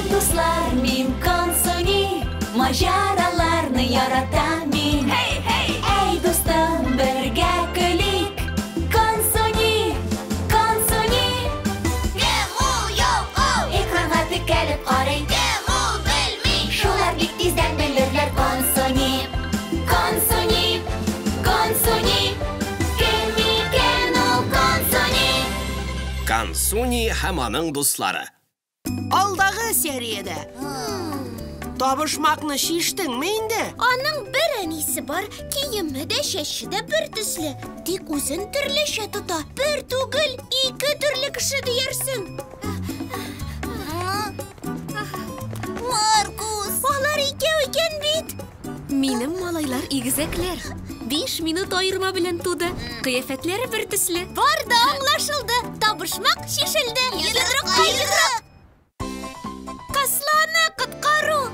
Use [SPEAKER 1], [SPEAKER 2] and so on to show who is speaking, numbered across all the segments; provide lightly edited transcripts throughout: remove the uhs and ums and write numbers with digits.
[SPEAKER 1] Сәлам, дуслар, мин Консуни. Маҗараларны яратам мин. Hey, hey! Әй, дустым, бергә көлик. Консуни, Консуни.
[SPEAKER 2] Кем ул, юк ул?
[SPEAKER 1] Экранга текәлеп карый.
[SPEAKER 2] Кем ул, белми.
[SPEAKER 1] Шулар бик тиздән белерләр. Консуни, Консуни, Консуни. Кем икән ул Консуни?
[SPEAKER 3] Консуни һәм аның дуслары.
[SPEAKER 4] Алдагы сериядә. Табышмакны чиштеңме инде?
[SPEAKER 2] Аның бер әнисе бар, киеме дә, чәче дә бер төсле. Тик үзен төрлечә тота. Бер түгел, ике төрле кеше диярсең. Маркус! Алар икәү икән бит.
[SPEAKER 5] Минем малайлар игезәкләр. 5 минут аерма белән туды. Кыяфәтләре бер төсле.
[SPEAKER 2] Бар да аңлашылды. Табышмак чишелде. Йодрыкка йодрык. Кысланы коткару.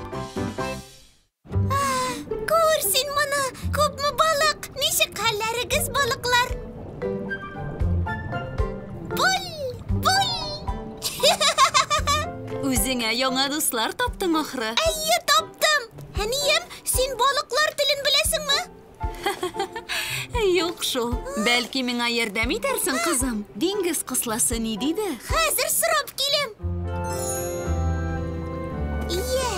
[SPEAKER 2] Күр син моны, күпме балык. Ничек хәлләрегез, балыклар? Буль, буль.
[SPEAKER 5] Үзеңә яңа дуслар таптың ахры.
[SPEAKER 2] Әйе, таптым. Әнием, син балыклар телен беләсеңме?
[SPEAKER 5] Юк шул. Бәлки миңа ярдәм итәрсең, кызым. Диңгез кысласы ни диде?
[SPEAKER 2] Хәзер сорап киләм. Йә,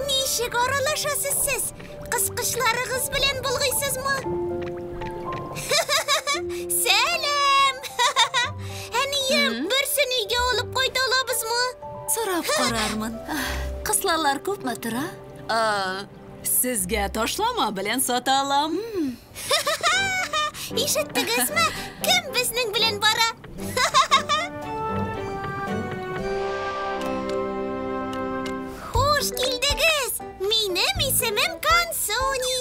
[SPEAKER 2] ничек аралашасыз сез? Кыскычларыгыз белән булгыйсызмы? Сәлам! Әнием, берсен өйгә алып кайта алабызмы?
[SPEAKER 5] Сорап карармын. Кыслалар күпме тора? Сезгә ташлама белән сата алам.
[SPEAKER 2] Ишеттегезме? Кем безнең белән бара? Хуш килдегез! Минем исемем Консуни.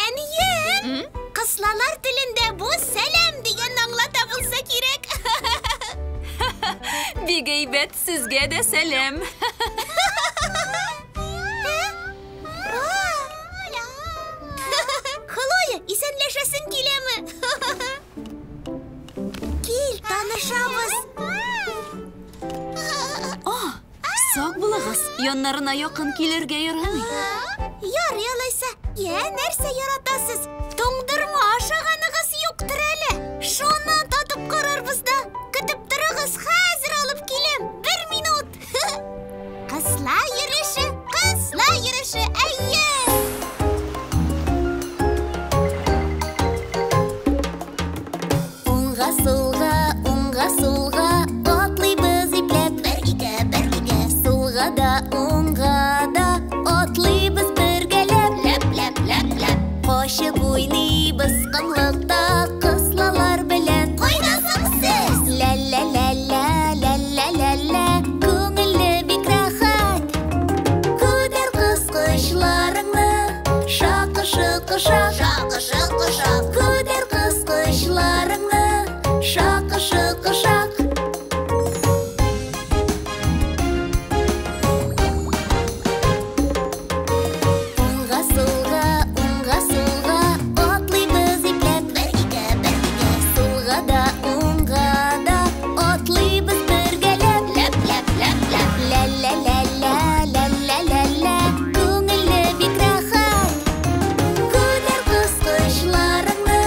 [SPEAKER 2] Әнием, кыслалар телендә бу сәлам дигәнне аңлата булса кирәк.
[SPEAKER 5] Бик әйбәт, сезгә дә сәлам.
[SPEAKER 2] Хлоя, исәнләшәсең киләме? Кил, танышабыз.
[SPEAKER 5] Сак булыгыз, яннарына якын килергә ярамый.
[SPEAKER 2] Ярый алайса. Йә, нәрсә яратасыз? Туңдырма ашаганыгыз юктыр әле. Шуны татып карарбыз да. Көтеп торыгыз, хәзер алып киләм. Бер минут. Кысла йөреше, кысла йөреше, әйе! Уңга сулга, уңга сулга, атлыйбыз ипләп. Бер ике, бер ике. Сулга да, уңга да, атлыйбыз бергәләп. Ләп, ләп, ләп, ләп. Качып уйныйбыз комлыкта кыслалар белән. Кайда соң сез? Лә-лә-лә-лә, лә-лә-лә-лә, күңелле бик рәхәт. Күтәр кыскычларыңны, шакы-шыкы-шак, шакы-шыкы-шак. Күтәр кыскычларыңны, шакы-шыкы-шак. Уңга сулга, уңга сулга, атлыйбыз ипләп. Бер ике, бер ике. Сулга да, уңга да, атлыйбыз бергәләп. Ләп, ләп, ләп, ләп. Лә-лә-лә-лә, лә-лә-лә-лә, күңелле бик рәхәт. Күтәр кыскычларыңны,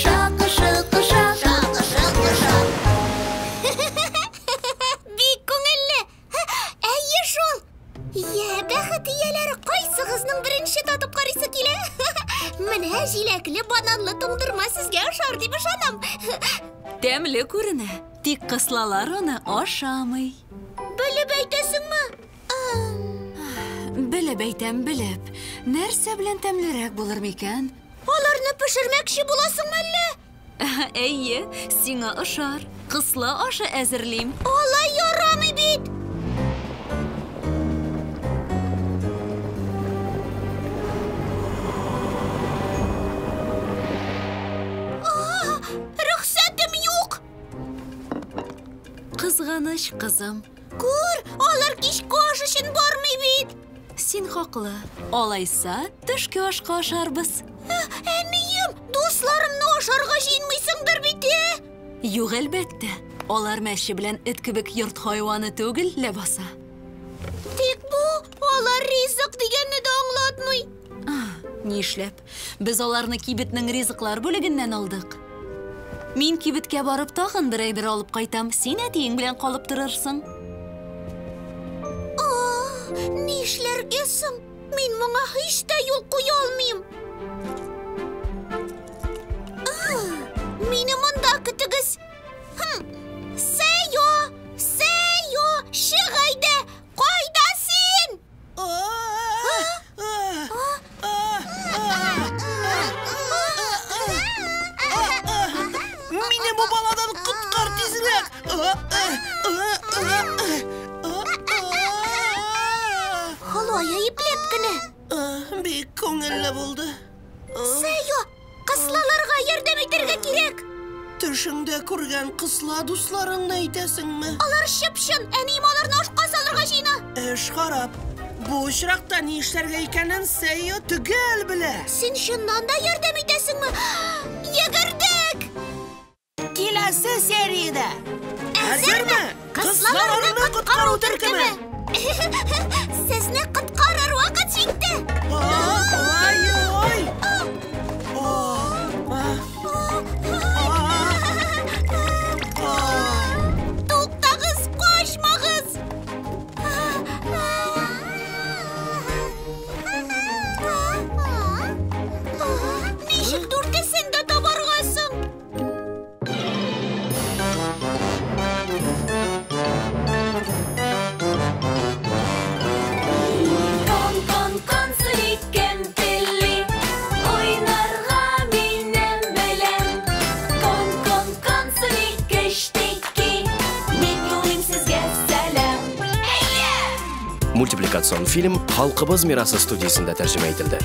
[SPEAKER 2] шакы-шыкы-шак, шакы-шыкы-шак. Бик күңелле. Әйе шул. Йә, бәхет ияләре, кайсыгызның беренче татып карыйсы килә? Менә җиләкле бананлы туңдырма сезгә ошар дип ышанам.
[SPEAKER 5] Тәмле күренә. Тик кыслалар аны ашамый.
[SPEAKER 2] Белеп әйтәсеңме?
[SPEAKER 5] Белеп әйтәм, белеп. Нәрсә белән тәмлерәк булыр микән?
[SPEAKER 2] Аларны пешермәкче буласыңмы әллә?
[SPEAKER 5] Әйе, сиңа ошар. Кысла ашы әзерлим.
[SPEAKER 2] Алай ярамый бит. Рөхсәтем юк.
[SPEAKER 5] Кызганыч, кызым.
[SPEAKER 2] Күр, алар кичке аш өчен бармый бит.
[SPEAKER 5] Син хаклы. Алайса, төшке ашка ашарбыз.
[SPEAKER 2] Әнием, дусларымны ашарга җыенмыйсыңдыр бит, э?
[SPEAKER 5] Юк, әлбәттә. Алар мәче белән эт кебек йорт хайваны түгел, ләбаса.
[SPEAKER 2] Тик бу алар ризык дигәнне дә аңлатмый.
[SPEAKER 5] Нишләп? Без аларны кибетнең ризыклар бүлегеннән алдык. Мин кибеткә барып тагын бер әйбер алып кайтам. Син әтиең белән калып торырсың.
[SPEAKER 2] Нишләргә соң? Мин моңа һич тә юл куя алмыйм. Мине монда көтегез. Сэйо! Сэйо! Чык әйдә! Кайда син?
[SPEAKER 4] Мине бу баладан коткар тизрәк!
[SPEAKER 2] Хлоя ипләп кенә.
[SPEAKER 4] Бик күңелле булды.
[SPEAKER 2] Сэйо, кыслаларга ярдәм итәргә кирәк.
[SPEAKER 4] Төшеңдә күргән кысла дусларыңны әйтәсеңме?
[SPEAKER 2] Алар чып-чын, әнием аларны ашка салырга җыена.
[SPEAKER 4] Эш харап. Бу очракта ни эшләргә икәнен Сэйо төгәл белә.
[SPEAKER 2] Син чыннан да ярдәм итәсеңме? Йөгердек!
[SPEAKER 4] Киләсе сериядә.
[SPEAKER 2] Әзерме? Кыслаларны коткару төркеме. Сезне коткарыр вакыт җитте.
[SPEAKER 4] Ай-ай!
[SPEAKER 2] Туктагыз, качмагыз! Ничек дүртесен дә табарга соң?
[SPEAKER 1] Кон, кон, Консуни, Кемпели, уйнарга минем белән. Кон, кон, Консуни, кечтеки, мин юлыйм сезгә сәлам.
[SPEAKER 3] Мультипликацион фильм Халкыбыз мирасы студиясендә тәрҗемә ителде.